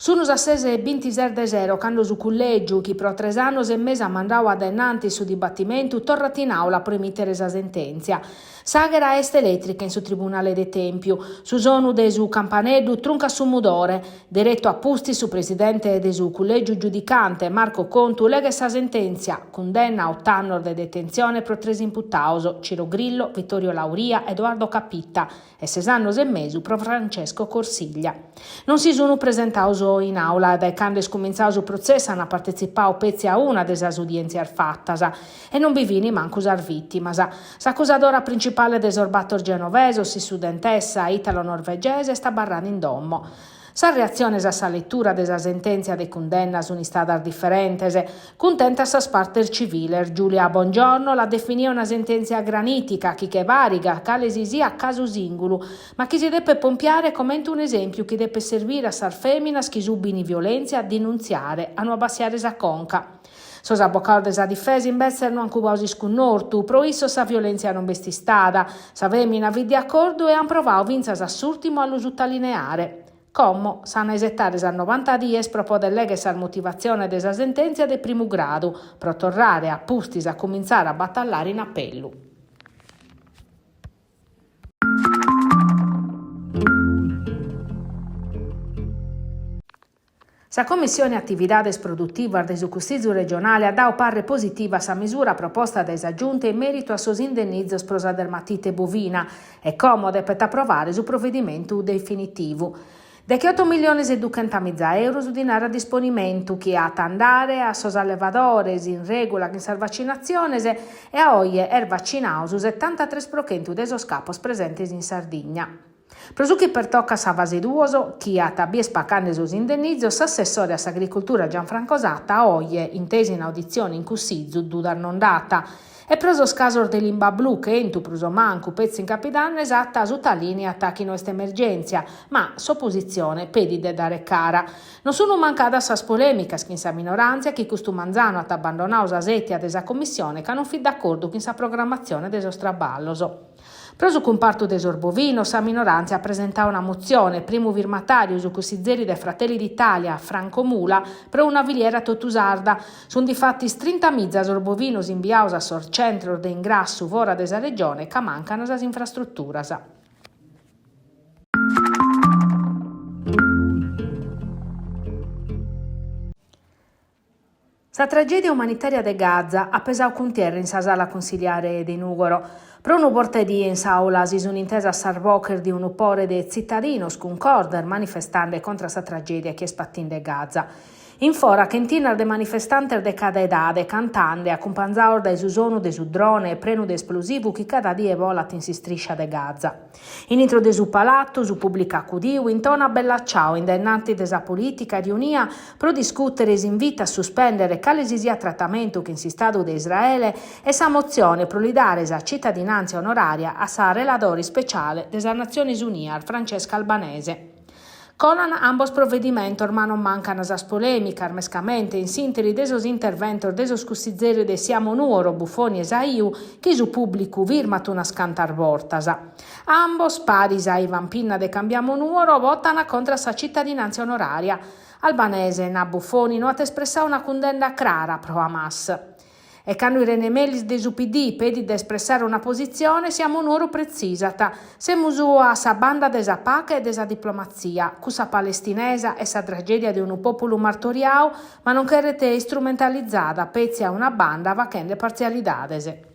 Sunu sas ses e bintises de sero cando su cullègiu, chi pro tres annos e mesu at mandadu a dae innantis su dibatimentu, torrat in àula pro emìtere sa sentèntzia. S'àghera est elètrica in su tribunale de Tèmpiu. Su sonu de su campaneddu truncat su mudore. Deretu a pustis su presidente de su cullègiu giudicante, Marco Contu, leghet sa sentèntzia, cundenna a ot'annos de detentzione pro tres imputados, Ciro Grillo, Vittorio Lauria, Edoardo Capitta, e ses annos e mesu pro Francesco Corsiglia. Non si sunt presentados in àula dae cando est cumintzadu su protzessu ant partetzipadu petzi a una de sas udièntzias fatas e non bi fint mancu sas vìtimas. S'acusadora principale de sos bator genovesos, s'istudentessa italo-norvegese, est abarrada in domo. Sas reatziones a sa letura de sa sentèntzia de cundenna sunt istadas diferentes. Cuntentas sas partes civiles, Giulia Bongiorno l'at definia una sentèntzia granìtica chi che bàrigat cale si siat casu sìngulu, ma chi si depet pompiare comente un'esèmpiu chi depet serbire a sas fèminas chi subint violèntzia a dinuntziare, a no abbassiare sa conca. Sos abocados de sa difesa imbetzes no ant cubadu s'iscunnortu, pro issos sa violèntzia non b'est istada, sa fèmina fit de acordu e ant provadu fintzas a s'ùrtimu a lu sutalineare. Como s'an a isetare sas novanta dies pro poder lèghere sas motivatziones de sa sentèntzia de primu gradu, pro torrare a pustis a cumintzare a batallare in apellu. Sa Commissione Atividades Produtivas de su Cussizu Regionale at dadu parre positivu a sa misura proposta dae sa Giunta in mèritu a sos indennizos pro sa dermatite bovina e como depet aprovare su provedimentu definitivu. Dechioto milliones e duchentamiza euros su dinare a disponimentu chi at a andare a sos allevadores in règula chin sas vacinatziones e a oje est vacinadu su setantatres pro chentu de sos capos presentes in Sardigna. Pro su chi pertocat sa fase duos, chi at a bier pacande sos indennizos, s'assessore a s'agricultura Gianfranco Satta oje, intesu in auditzione in Cussizu, dudas non nd'at. E pro sos casos de limba blu, chentu prus o mancu, petzi in capidanne, Satta sutalìniat chi no est emergèntzia, ma s'opositzione pedit de dare cara. Non sunt mancadas sas polèmicas chin sa minoràntzia chi custu manzanu at abbandonadu sa sètia de sa commissione ca non fit d'acordu chin sa programmatzione de sos traballos. Pro su cumpartu de sos bovinos sa minoràntzia at presentadu una motzione, primu firmatàriu su cussizeri de Fratelli d'Italia, Franco Mula, pro una filiera totu sarda. Sunt difatis trintamiza sos bovinos imbiados a sos centros de ingrassu fora de sa regione ca mancant sas infrastruturas. Sa tragèdia umanitària de Gaza at pesadu cuntierra in sa sala consiliare de Nùgoro. Pro unu bortedie in s'àula si sunt intesas sas boches de unu pore de tzitadinos cuncordes manifestende contra sa tragèdia chi est patinde Gaza. In fora chentinas de manifestantes de cada edade cantende, acumpanzados dae su sonu de su drone prenu de esplosivu chi cada die bolat in s'istriscia de Gaza. In intro de su palatu, su pùblicu acudiu intonat Bella Ciao in dae innanti de sa polìtica riunia pro discùtere s'invitu a suspèndere cale si siat tratamentu chin s'Istadu de Israele e sa motzione pro li dare sa citadinàntzia onorària a sa reladora ispeciale de sas Natziones Unias Francesca Albanese. Colan ambos provedimentos ma non mancan sas polèmicas, mescamente in s'ìnteri de sos interventos de sos cussizeris de Siamo Nuoro, Buffoni e Saiu, chi su pùblicu firmat unas cantas bortas. Ambos, paris a Ivan Pinna de Cambiamo Nuoro, votan contra sa citadinàntzia onorària. Albanese, nat Buffoni, no at espressadu una cundenna crara pro Hamas. E cando Irene Melis de su PD pedit de espressare una positzione, Siamo Nuoro pretzisat, Semus a sa banda de sa pache e de sa diplomatzia, cussa palestinesa est sa tragèdia de unu pòpulu martoriadu, ma non cheret istrumentalizada petzi a una banda fachende partzialidades.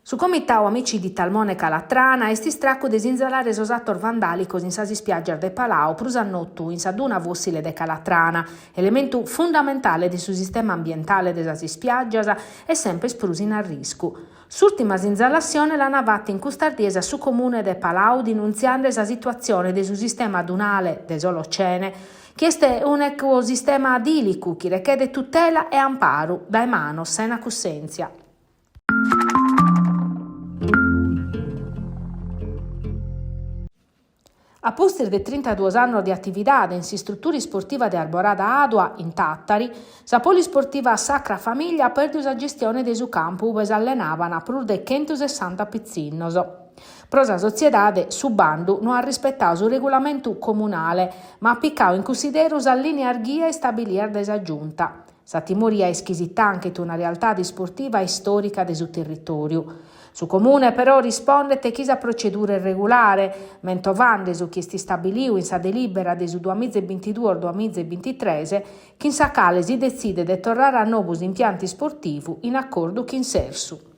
Su Comitadu Amici di Talmone Calatrana est istracu de sinzalare sos atos vandàlicos in sas ispiàgias de Palau, prus a notu in sa duna fòssile de Calatrana, elementu fundamentale de su sistema ambientale de sas ispiàgias e semper prus in arriscu. S'ùrtima sinzalassione l'ant fata in custas dies a su Comune de Palau dinuntziende sa situatzione de su sistema dunale de s'Olocene, chi est un'ecosistema dìlicu chi rechedet tutela e amparu dae manos sena cussèntzia. A pustis de trintaduos annos de atividade in s'istrutura isportiva de Arborada Adua, in Tàtari, sa polisportiva Sacra Famiglia at pèrdidu sa gestione de su campu ue s'allenabant prus de chentusessanta pitzinnos. Pro sa sotziedade su bandu no at rispetadu su regulamentu comunale, ma at picadu in cunsideru sas lìneas ghia istabilias dae sa Giunta. Sa timoria est chi si tanchet una realtade isportiva istòrica de su territòriu. Su Comune però rispondet chi sa procedura est regulare, mentovande su chi est istabiliu in sa delìbera de su duamiza e bintiduos duamiza e bintitres, chin sa cale si detzidet de torrare a nou s'impiantu isportivu in acordu chin s'Ersu.